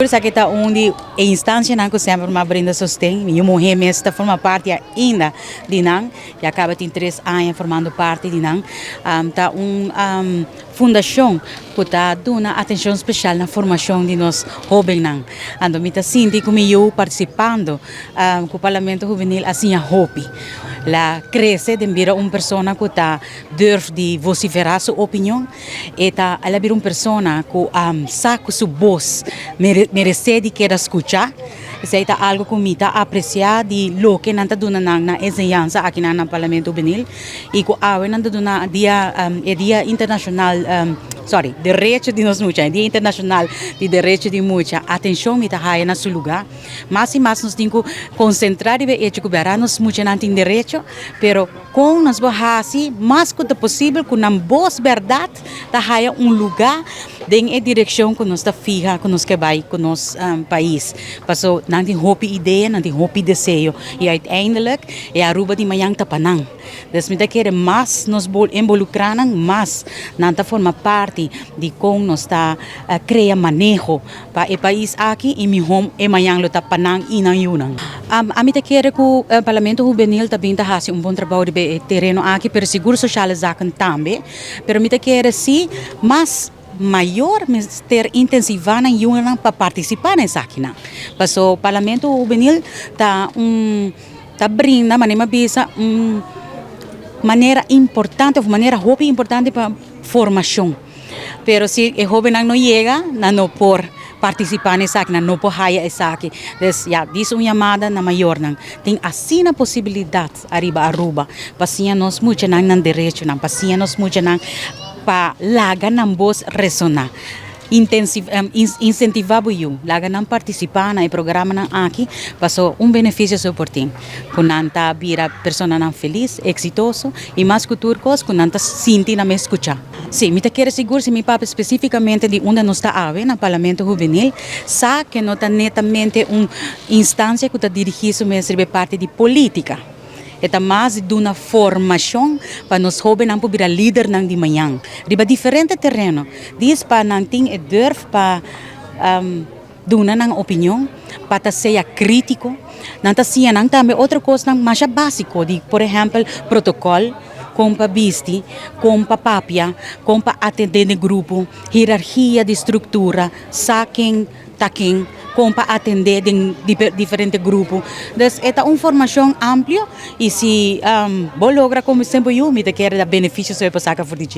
Esaki ta un di e instancianan cu semper m'a brinda sosten. Mi muhe mes ta forma parti ainda di nan. Ya caba tin 3 aña formando parti di nan. Ta un fundacion cu ta duna atencion special na formacion di nos hobennan. Anto mi ta sinti cu mi yiu participando cu Parlamento Hubenil asina hopi. El a crece den bira un persona cu ta durf di vocifera su opinion. E ta el a bira un persona cu sa cu su voz merece di keda scucha. Esey ta algo cu mi ta aprecia di loke nan ta duna nan na enseñansa aki na Parlamento Hubenil y cu awe nan ta duna dia e dia internacional, sorry, derecho di nos mucha, Dia Internacional di Derecho di Mucha. Atencion mi ta haya na su lugar. Mas y mas nos tin cu concentra riba hecho cu bera nos mucha nan tin derecho, pero con nos por hasi mas cu ta posibel cu nan voz berdad ta haya un lugar den e direccion cu nos ta fiha cu nos kier bay cu nos pais. Paso nan tin hopi idea, nan tin hopi deseo y uiteindelijk e Aruba di mañan ta pa nan. Dus mi ta kere mas nos involucra nan, mas nan ta forma parti di con nos ta crea maneho pa e pais aki y miho e mañan lo ta pa nan y nan yiunan. Ami ta kere cu Parlamento Hubenil tambe ta haci un bon trabou di tereno aki, pero sigur Sociale Zaken tambe. Pero mi ta kere si mas mayor mester intensiva nan yiunan pa participa na esakinan. Paso Parlamento Hubenil ta brinda, manera bisa, un manera importante, of manera hopi importante pa formacion. Pero si e hobennan no yega, nan no por participa na esaki, nan no por haya esaki. Dus ja, dis un yamada na mayornan. Tin asina posibilidad ariba Aruba. Pa siña nos muchanan nan derechonan, pa siña nos muchanan pa laga nan voz resona. Incentiva bo yiu, laga nan participa na e programanan aki, paso un beneficio so por tin. Cu nan ta bira personanan feliz, exitoso, y mas cu tur cos, cu nan ta sinti nan mes scucha. Si, mi ta kere sigur si mi papia specificamente di unda nos ta awe na Parlamento Hubenil, sa cu no ta netamente un instancia cu ta dirigi su mes riba parti di politica. E ta mas di un formacion pa nos hobennan por bira lidernan di mañan. Riba diferente tereno. Dis pa nan tin e durf pa duna nan opinion, pa ta sea critico. Nan ta siña nan tambe otro cosnan mas basico, di por ehempel protocol, con pa bisti, con pa papia, con pa atende den grupo, hierarkia di structura, sa ken ta ken, con pa atende den diferente grupo. Dus e ta un formacion amplio y si bo logra como semper yo, mi ta kere da beneficio so pa saca for di dje.